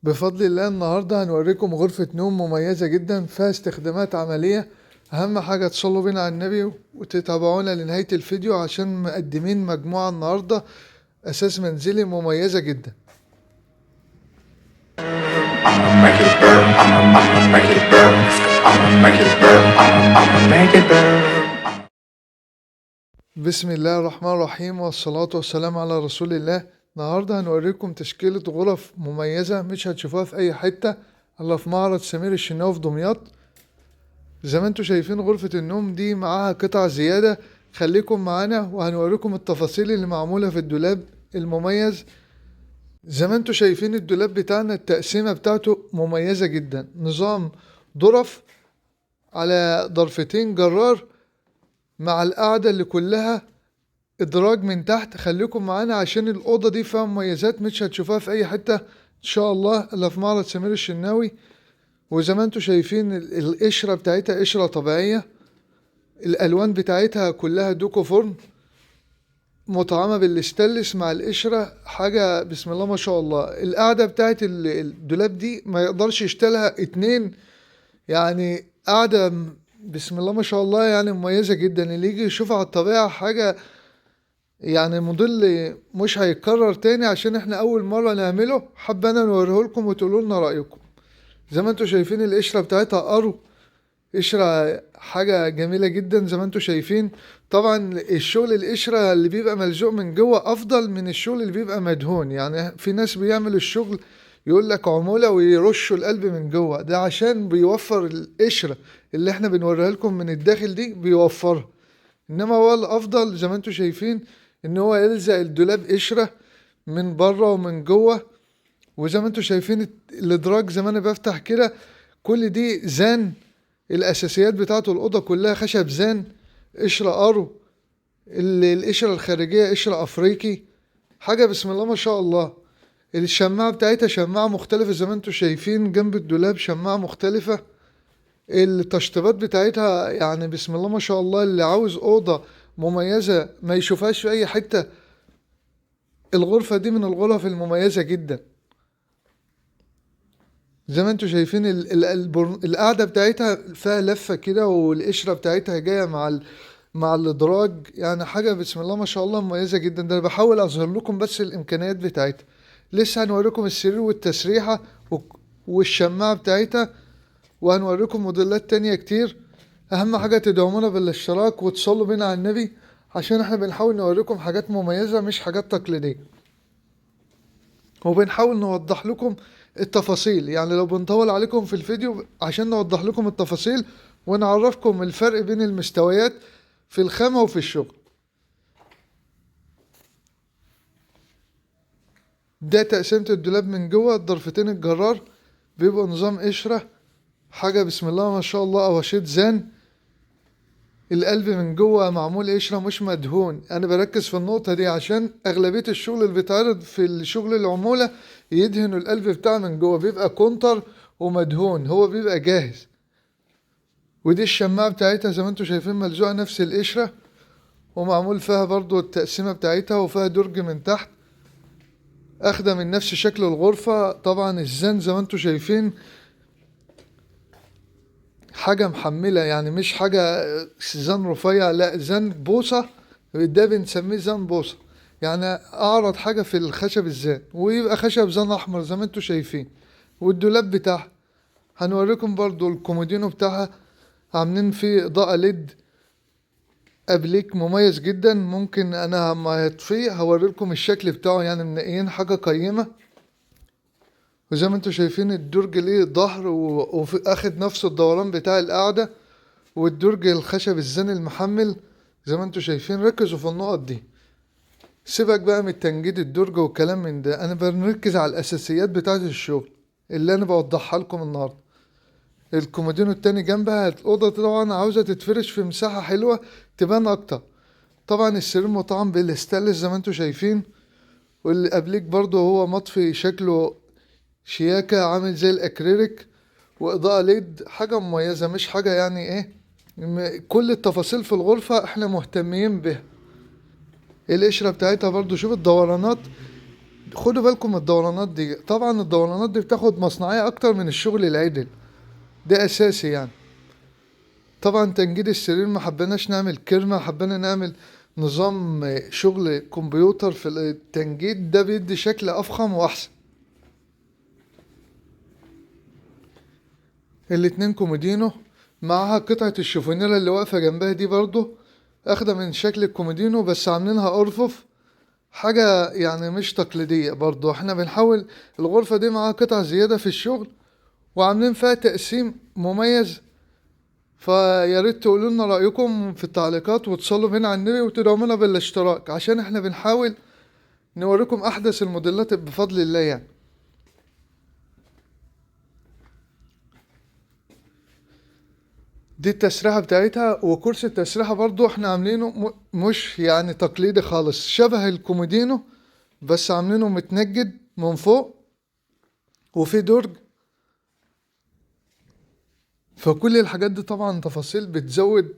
بفضل الله النهاردة هنوريكم غرفة نوم مميزة جدا فيها استخدامات عملية. أهم حاجة تصلوا بينا على النبي وتتابعونا لنهاية الفيديو عشان مقدمين مجموعة النهاردة أساس منزلي مميزة جدا. بسم الله الرحمن الرحيم والصلاة والسلام على رسول الله. النهاردة هنوريكم تشكيلة غرف مميزة مش هتشوفوها في أي حتة إلا في معرض سمير الشناوي في دمياط. زي ما انتم شايفين غرفة النوم دي معاها قطع زيادة، خليكم معانا وهنوريكم التفاصيل اللي معمولة في الدولاب المميز. زي ما انتم شايفين الدولاب بتاعنا التقسيمة بتاعته مميزة جدا، نظام ظرف على ضرفتين جرار مع القعدة اللي كلها ادراج من تحت. خليكم معانا عشان الأوضة دي فيها مميزات مش هتشوفوها في أي حتة إن شاء الله إلا في معرض سمير الشناوي. وزي ما انتم شايفين القشرة بتاعتها قشرة طبيعية، الألوان بتاعتها كلها دوكو فرن مطعمة بالستانلس مع القشرة، حاجة بسم الله ما شاء الله. القعدة بتاعت الدولاب دي ما يقدرش يشتلها اتنين، يعني قعدة بسم الله ما شاء الله، يعني مميزة جدا. اللي يجي يشوفها على الطبيعة حاجة يعني موديل مش هيتكرر تاني، عشان احنا أول مرة نعمله، حابة أنا نوريه لكم وتقولوا لنا رأيكم. زي ما انتم شايفين القشرة بتاعتها قرو، قشرة حاجة جميلة جدا زي ما انتم شايفين. طبعا الشغل القشرة اللي بيبقى ملزوق من جوه أفضل من الشغل اللي بيبقى مدهون، يعني في ناس بيعمل الشغل يقول لك عمولة ويرشوا القلب من جوه، ده عشان بيوفر القشرة اللي احنا بنوريها لكم من الداخل دي بيوفرها. انما هو الافضل زي ما انتم شايفين ان هو يلزق الدولاب قشرة من بره ومن جوه. وزي ما انتم شايفين الادراج زي ما انا بفتح كده كل دي زان، الاساسيات بتاعته الاوضة كلها خشب زان، قشرة قرو، القشرة الخارجية قشرة افريقي، حاجة بسم الله ما شاء الله. الشماعة بتاعتها شماعة مختلفة زي ما انتم شايفين جنب الدولاب شماعة مختلفة. التشطيبات بتاعتها يعني بسم الله ما شاء الله، اللي عاوز أوضة مميزة ما يشوفهاش في أي حتة، الغرفة دي من الغرف المميزة جدا. زي ما انتم شايفين القعدة بتاعتها فيها لفة كده، والقشرة بتاعتها جاية مع الإدراج، يعني حاجة بسم الله ما شاء الله مميزة جدا. ده انا بحاول أظهر لكم بس الإمكانيات بتاعتها. لسه هنوريكم السرير والتسريحة والشماعة بتاعتها، وهنوريكم موديلات تانية كتير. أهم حاجة تدعمونا بالاشتراك وتصلوا بينا على النبي، عشان احنا بنحاول نوريكم حاجات مميزة مش حاجات تقليدية، وبنحاول نوضح لكم التفاصيل. يعني لو بنطول عليكم في الفيديو عشان نوضح لكم التفاصيل ونعرفكم الفرق بين المستويات في الخامة وفي الشغل. ده تقسيمة الدولاب من جوه، الضرفتين الجرار بيبقوا نظام قشرة، حاجة بسم الله ما شاء الله، قواشيط زان. القلب من جوه معمول قشرة مش مدهون. انا بركز في النقطة دي عشان اغلبية الشغل اللي بيتعرض في الشغل العمولة يدهنوا القلب بتاعه من جوه، بيبقى كونتر ومدهون، هو بيبقى جاهز. ودي الشماعة بتاعتها زي ما انتم شايفين ملزوقة نفس القشرة، ومعمول فيها برضو التقسيمة بتاعتها، وفيها درج من تحت اخده من نفس شكل الغرفة. طبعا الزان زي ما انتم شايفين حاجة محملة، يعني مش حاجة زان رفيع، لا زان بوصة، ده بنسميه زان بوصة، يعني اعرض حاجة في الخشب الزان، ويبقى خشب زان احمر زي ما انتم شايفين. والدولاب بتاعها هنوريكم برضو الكومودينو بتاعها، عاملين فيه اضاءة LED ابليك مميز جدا، ممكن انا لما يطفيه هوريلكم الشكل بتاعه، يعني منقيين حاجة قيمة. وزي ما انتم شايفين الدرج ليه ظهر واخد نفس الدوران بتاع القعدة، والدرج الخشب الزان المحمل زي ما انتم شايفين. ركزوا في النقط دي، سيبك بقى من التنجيد الدرج والكلام من ده، انا بنركز على الاساسيات بتاعة الشغل اللي انا بوضحها لكم النهارده. الكومودينو التاني جنبها، الأوضة طبعا عاوزة تتفرش في مساحة حلوة تبان أكتر. طبعا السرير مطعم بالستانلس زي ما انتم شايفين، واللي قبليك برضو هو مطفي شكله شياكة عامل زي الأكريليك، وإضاءة LED، حاجة مميزة مش حاجة يعني إيه، كل التفاصيل في الغرفة احنا مهتمين بها. القشرة بتاعتها برضو شوف الدورانات خدوا بالكم من الدورانات دي، طبعا الدورانات دي بتاخد مصنعية اكتر من الشغل العدل، ده اساسي يعني. طبعا تنجيد السرير ما حبيناش نعمل كرمة، حبينا نعمل نظام شغل كمبيوتر في التنجيد، ده بيدي شكل افخم واحسن. الاتنين كومودينو معاها قطعة الشوفونيرة اللي واقفة جنبها دي برضو اخدة من شكل الكومودينو، بس عاملينها ارفف، حاجة يعني مش تقليدية برضو. احنا بنحاول الغرفة دي معاها قطع زيادة في الشغل وعاملين فيها تقسيم مميز، فيا ريت تقولوا لنا رأيكم في التعليقات وتصلوا بينا على النبي وتدعمونا بالاشتراك، عشان احنا بنحاول نوريكم احدث الموديلات بفضل الله يعني. دي التسريحة بتاعتها، وكرسي التسريحة برضو احنا عاملينه مش يعني تقليدي خالص، شبه الكومودينو بس عاملينه متنجد من فوق وفي درج. فكل الحاجات دي طبعا تفاصيل بتزود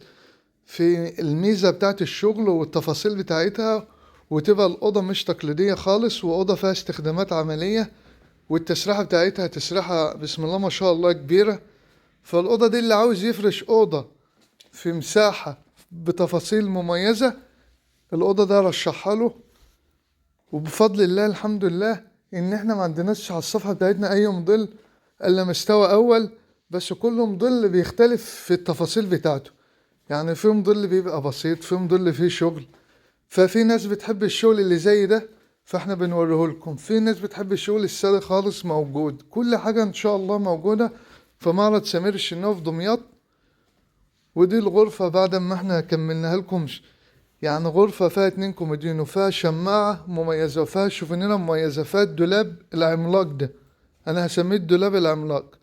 في الميزة بتاعت الشغل والتفاصيل بتاعتها، وتبقى الأوضة مش تقليدية خالص، وأوضة فيها استخدامات عملية، والتسريحة بتاعتها تسريحة بسم الله ما شاء الله كبيرة. فالأوضة دي اللي عاوز يفرش أوضة في مساحة بتفاصيل مميزة، الأوضة ده رشحها له. وبفضل الله الحمد لله إن إحنا ما عندناش على الصفحة بتاعتنا أي موديل إلا مستوى أول، بس كل موديل بيختلف في التفاصيل بتاعته. يعني في موديل بيبقى بسيط، في موديل فيه شغل، ففي ناس بتحب الشغل اللي زي ده فاحنا بنوريه لكم، في ناس بتحب الشغل السادة خالص موجود. كل حاجة إن شاء الله موجودة في معرض سمير الشناوي في دمياط. ودي الغرفة بعد ما احنا كملناها لكم، يعني غرفة فيها 2 كومودينو، وفيها شماعة مميزة، وفيها شوفونيرة مميزة، فيها الدولاب العملاق ده، أنا هسميه الدولاب العملاق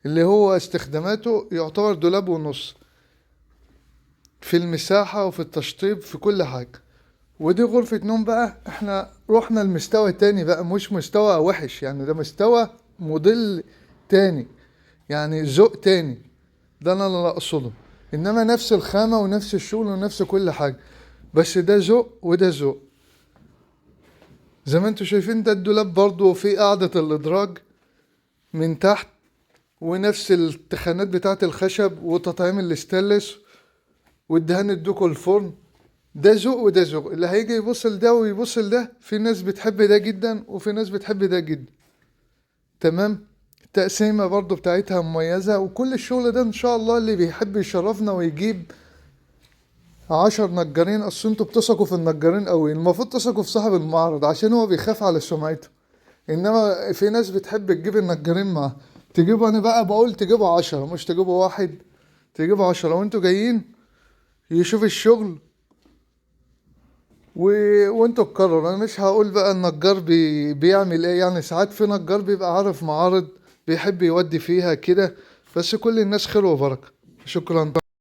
اللي هو استخداماته يعتبر دولاب ونص في المساحة وفي التشطيب في كل حاجة. ودي غرفة نوم بقى، احنا رحنا المستوى تاني بقى، مش مستوى وحش يعني، ده مستوى موديل تاني، يعني ذوق تاني، ده انا اللي اقصده. انما نفس الخامة ونفس الشغل ونفس كل حاجة، بس ده ذوق وده ذوق. زي ما انتوا شايفين ده الدولاب برضو في قاعدة الادراج من تحت، ونفس التخانات بتاعت الخشب وتطعيم الاستانلس والدهان الدوكو الفرن. ده ذوق وده ذوق، اللي هيجي يبص لده ويبص لده، في ناس بتحب ده جدا وفي ناس بتحب ده جدا. تمام. التقسيمة برضو بتاعتها مميزة، وكل الشغل ده ان شاء الله اللي بيحب يشرفنا ويجيب 10 نجارين. اصل انتوا بتثقوا في النجارين قوي، المفروض تثقوا في صاحب المعرض عشان هو بيخاف على سمعته، انما في ناس بتحب تجيب النجارين معاه. تجيبوا، انا بقى بقول تجيبوا 10 مش تجيبوا واحد، تجيبوا 10 وانتوا جايين يشوف الشغل وانتوا تقرروا. انا مش هقول بقى النجار بيعمل ايه، يعني ساعات في نجار بيبقى عارف معارض بيحب يودي فيها كده، بس كل الناس خير وبركة. شكرا.